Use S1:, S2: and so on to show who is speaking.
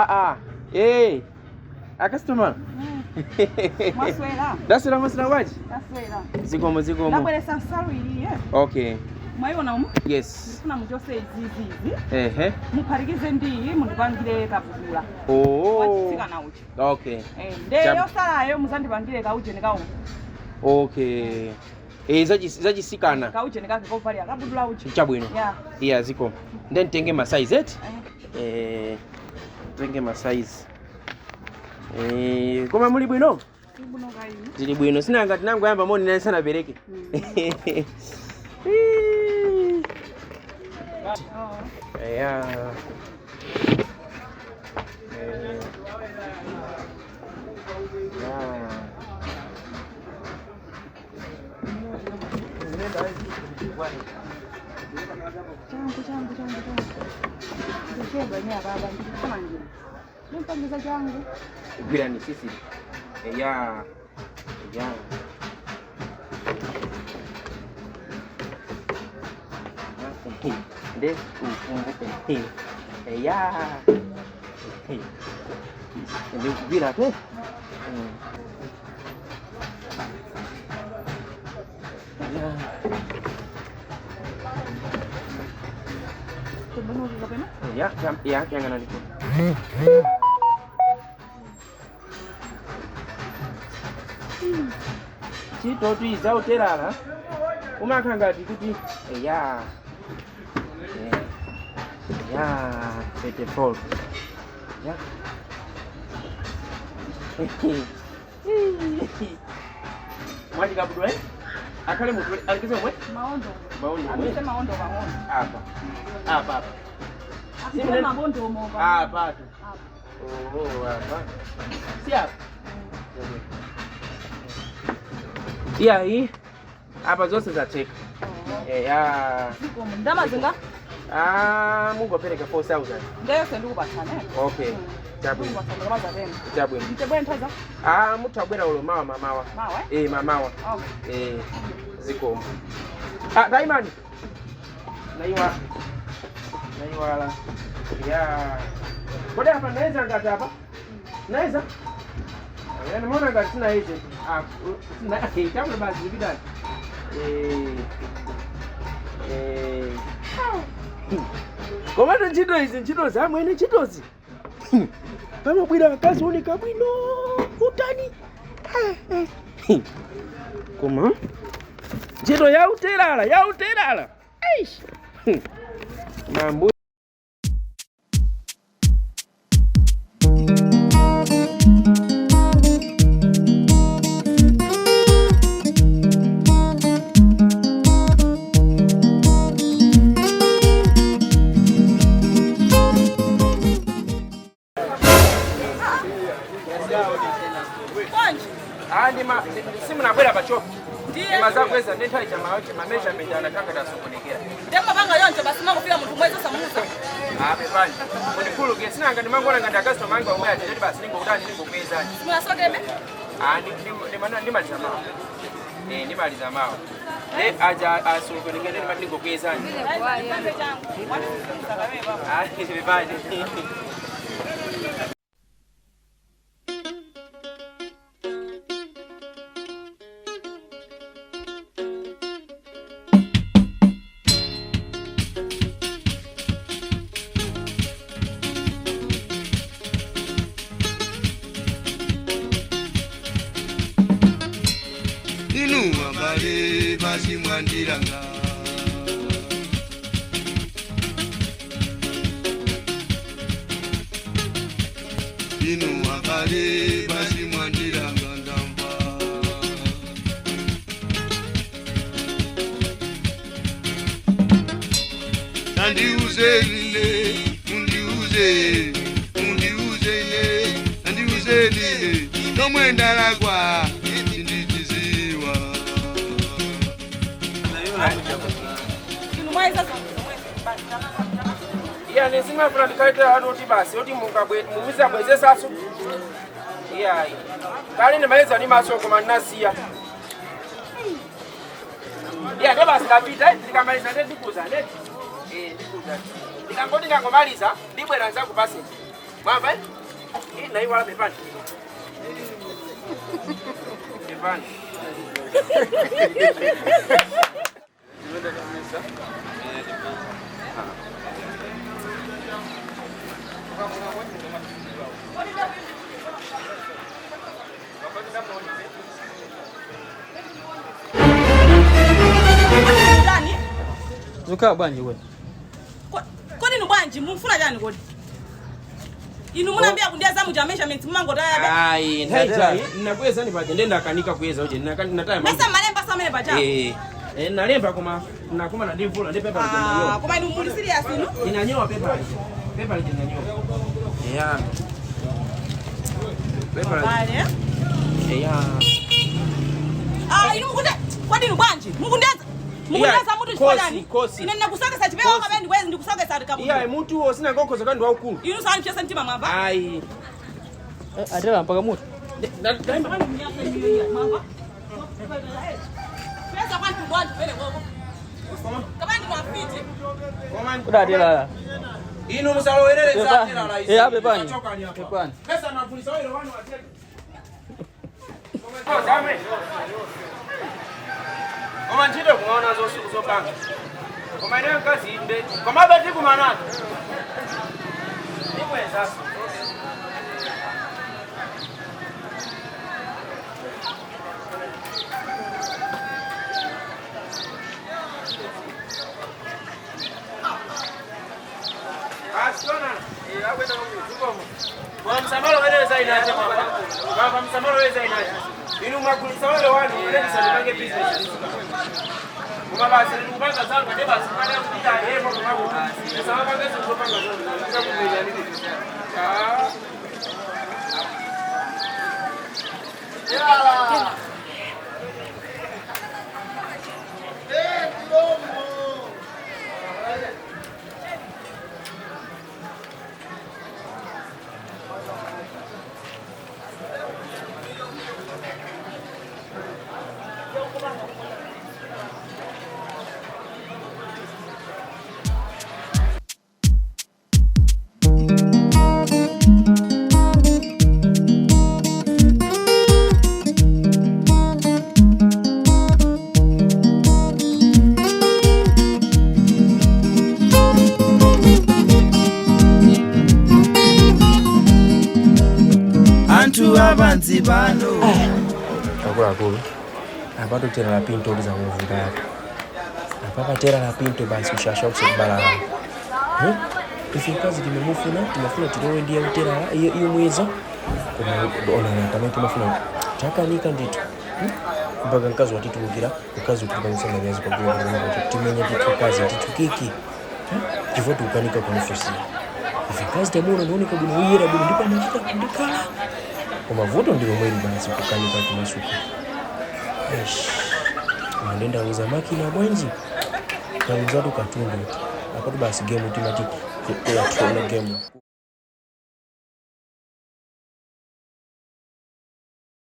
S1: Ah. Eh. A customer.
S2: Mwaswera.
S1: Ndaswera, mwaswera bwanji?
S2: Ndaswera.
S1: Zikomo, zikomo.
S2: Ndabweretsa nsalu iyi.
S1: Okay.
S2: Mwayiona umu?
S1: Yes.
S2: Ndifuna muchotse izizizi.
S1: Ehe.
S2: Muphatikize ndi iyi, mundipangire kabudula.
S1: Oh.
S2: Wachitsikana uchi.
S1: Okay.
S2: Eh, nde yosalayo muzandipangire kaujeni kawo.
S1: Okay. Eh, zachisikana.
S2: Kaujeni kake kovalira kabudula uchi.
S1: Chabwino.
S2: Yeah.
S1: Iya, zikomo. Then tenge ma size eti?
S2: Eh.
S1: Eh, tenge ma size. Eh, koma muli bwino?
S2: Ibuno kayi.
S1: Tili bwino. Sinanga tinangoyamba moni naye sanapereke.
S2: Oh.
S1: Eya. Eh. Ya.
S2: Changu, changu, changu, changu. Ndikuchedwa ine ababa, ndikuthamangira. Ndimpangiza changu.
S1: Gwirani sisi. Eya. Eya. Nde ukumbuke. Eya. Ndikugwira te. Ya.
S2: Tembenuke kapena?
S1: Ya, ya, yang'ana ndiko. Chito uterala umakha ngati kuti eya, ya 34 ya. Mwachikabudwa, eh, akhale mutu alikise mwe.
S2: Maondo.
S1: Maondo.
S2: Amise maondo pang'ono.
S1: Apa, apa, apa.
S2: Amise maondo mo.
S1: Apa tu.
S2: Apa.
S1: Oh, apa si apa. Iyayi, apa zonse zatheka. Eya.
S2: Zikomo. Ndamazinga?
S1: Ah, mungopereka 4000.
S2: Ndeyonse ndikupatsane.
S1: Okay, chabwino.
S2: Ndikupatsana ndikamazatenga.
S1: Chabwino.
S2: Mtebwe nthoza?
S1: Ah, mutha kubwera ulo mawa, mamawa.
S2: Mawa, eh?
S1: Eh, mamawa.
S2: Okay.
S1: Eh, zikomo. Ah, daimani naiwa naiwala ya kodi apa naeza ngati apa naeza. Eh, nimeona ngati sina hizi. Ah, sina chabwino, basi zipitani. Eh, eh. Komatu ntchito izi, ntchito zamwene, ntchitozi pamabwera akazi oneka bwino utani. Koma ntchito yauterala, yauterala. Eish. Mambu.
S2: Bwanji?
S1: Ah, ndima simunabwera pachopo.
S2: Ndiye.
S1: Ndimazakweza ndenthawi cha ma measurement anakanga tasokonekera.
S2: Ndemapanga yonje basi makufika munthu mwezi osamuuza.
S1: Ah, pepani, mundikhululukire. Sinanga ndimangona ngati akasitoma anga omwe aja, basi ningokutani, ningokwezani.
S2: Simunasokebe?
S1: Ah, ndimaliza mawa. Eh, ndimaliza mawa. Ne aja asokonekera, ndimati ningokwezani.
S2: Ndipange changu. Mwandisimuza kawe baba.
S1: Ah, pepani.
S3: Inu abale basimwandiranga. Inu abale basimwandiranga, ndamva. Andiuze ine, mundiuze, mundiuze ine, andiuze ine nomwe ndalakwa, sindichiziwa.
S2: Inu mwaiza zomwe basi.
S1: Iya, simafuna ndikhaitira anu kuti basi kuti muzabwezesaso. Iyayi, kale ndimayeza ndi maso koma ndinasiya. Iya, ndo basi ndapita. Ndikamaliza nde ndikuza ndeti. Eh, ndikuza. Ndikangoti ndangomaliza ndibwera nzakupaseni. Mwamva, eh? Naiwala pepani. Pepani.
S2: Ndani?
S4: Zukhala bwanji kodi?
S2: Kodi inu bwanji mufuna chani kodi? Inu munambia kundiya zamu ja measurements mumangotaya be.
S1: Ayi, nthawi nakweza ni paja ndenda akanika kuyeza uje nataya.
S2: Mesa malemba samene paja.
S1: Eh. Eh, nalemba koma nakumana ndi mvula ndi pepa
S2: Ah,
S1: lijenanyowa.
S2: koma inu muli serious inu?
S1: Inanyowa pepa lije. Pepa lijenanyowa. Yeah. Pepa lije.
S2: Bale.
S1: Yeah.
S2: Ah, inu mukunde kodi inu bwanji? Mukundeza. Mukundeza mutu chifukwa
S1: kosi,
S2: chani?
S1: kosi.
S2: Ine ndinakusokesa chipewa
S1: Kosi.
S2: kapena ndikwezi ndikusokesa tikabu.
S1: Iya, mutu wo sina ngokhoza kandi waukulu.
S2: Inu sani chesa mtima mwamva?
S1: Ayi.
S4: Atela mpaka mutu.
S1: Ndaimba.
S2: Mwamva? Pesa kwa ntu bwanji pele gogo. Kama ndi mwafiti.
S4: Kudatela.
S1: Inu musalowerere
S4: Pepani.
S1: zatela la isi.
S4: Eh, ape pani.
S1: Mutachoka ni apa.
S4: Pepani.
S1: Pesa mapulisa wale wanu wateke. Koma Koma ntchito kumaona zopanga. Koma ineyo mkazi inde. Koma abati kumanaka. Ndibweza. Msamalo wene zainaje mama. Msamalo wene zainaje. Inu magulisa wale wanu wene ndipange business. Kuma basi ndikupanga zanga ndi basi pale kupita yemo kuma ku. Sasa panga zopanga zanga ndikakumenya nini. Ah.
S5: Anthu apansi pano.
S1: Akuluakulu apato tera la pinto lizamuvuta yake apapa tera la pinto basi ushasha kusekubala. Ife mkazi timemufuna timafuna tilowe ndiye utera iyo iyo mweza koma onana pamene timafuna chakanika ndithu. Mpaka mkazi watitulukira mkazi utilipanisa manyazi pagulu kuti timenye ndithu kazi ndithu kiki chifukwa tikukanika kumufusira ife mkazi tamuona ndioneka bwino uyera bwino ndipo amachita kundikhala koma vuto ndilo mweri basi kukanika kumasuka. Eish, mandenda uza makina bwanji tauzatu katundu apatu basi gemu timati kula tuona gemu.